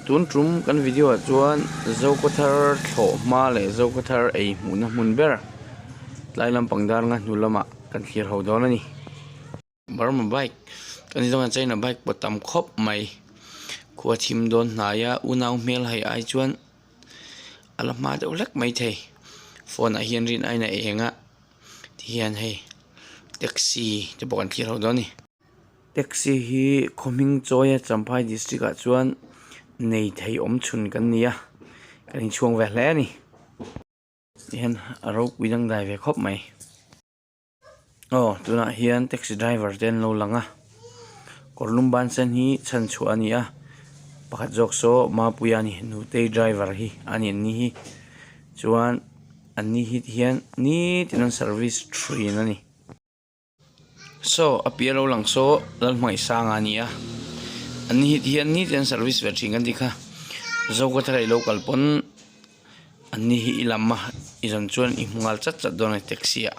Tun tum kan video ah chuan Zokhawthar thlawh hma leh Zokhawthar ei hmuhna hmun ber tlai lampang dar nga hnu lamah kan thlir ho dawn a ni. Burma bike kan tih dawn ah China bike pawh tam khawp mai khua thim dawn hnai a unau hmel hai ai chuan a la hma deuh hlek mai thei phone ah hian rin aiin a eng a tihian hei taxi te pawh kan thlir ho dawn a ni. Taxi hi khaw hming chawi a Champhai district ah chuan nei thei awm chhun kan ni a kan inchhuang ve hle a ni tihian a ropui dangdai ve khawp mai. Aw tunah hian taxi driver te an lo lang a kawr lum ban sen hi chhan chhuah a ni a pakhat zawk saw Mapuia a ni nutei driver hi a ni an ni hi chuan an ni hi ti hian nitin an service thin a ni. Saw a piah lo lang saw Lalhmangaihsanga a ni a an ni hi ti hian nitin an service ve thin kan tih kha Zokhawthar ah i lo kal pawn an ni hi i lam a i zawn chuan i hmu nghal chat chat dawn a ni taxi ah.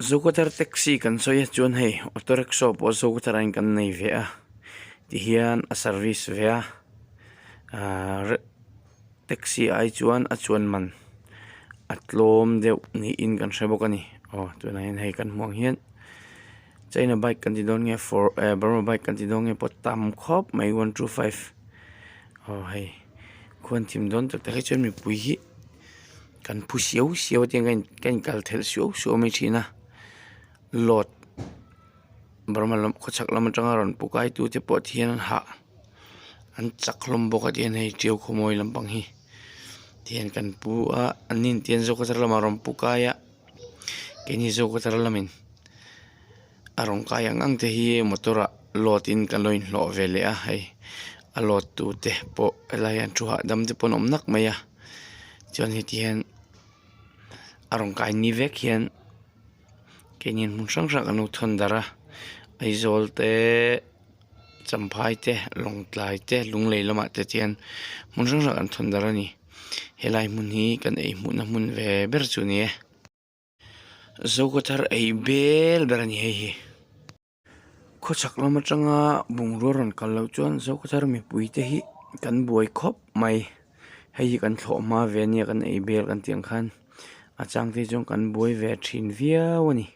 Zokhawthar taxi kan sawi a chuan hei auto rickshaw pawh Zokhawthar ah hian kan nei ve a tihian a service ve a ahh taxi ai chuan a chuan man a tlawm deuh niin kan hre bawk a ni aw tunah hian hei kan hmuh ang hian china bike kan ti dawn nge for eh burma bike kan ti dawn nge pawh tam khawp mai one two five aw hei khuan thim dawn tak tak hi chuan mipui hi. Kan phu siau siau a tiang ka in ka inkal thelh suau suau mai thin a load Burma lam khawchhak lam atanga rawn pu kai tu te pawh ti hian an hah an chak hlawm bawk a tihian hei tiau khawmawi lampang hi tihian kan pu a an ni in tihian zokhawthar lamah rawn pu kai a keini zokhawthar lamin a rawn kai ang ang te hi motor ah load in kan lo inhlawh ve leh a hei a load tu te pawh helai ah hian thu hahdam te pawh an awm nak mai a. Chuan heti hian a rawn kai ni vek hian keini hmun hrang hrang an lo thawn darh a Aizawl te Champhai te Lawngtlai te Lunglei lamah te chuan hmun hrang hrang an thawn darh a ni helai hmun hi kan ei hmuhna hmun ve ber chu a ni e Zokhawthar ei bel ber a ni hei hi. Khawchhak lam atanga bungrua rawn kal loh chuan Zokhawthar mipui te hi kan buai khawp mai hei hi kan thlawh hma ve ania kan ei bel kan tih ang khan a chang te hi chuan kan buai ve thin viau a ni.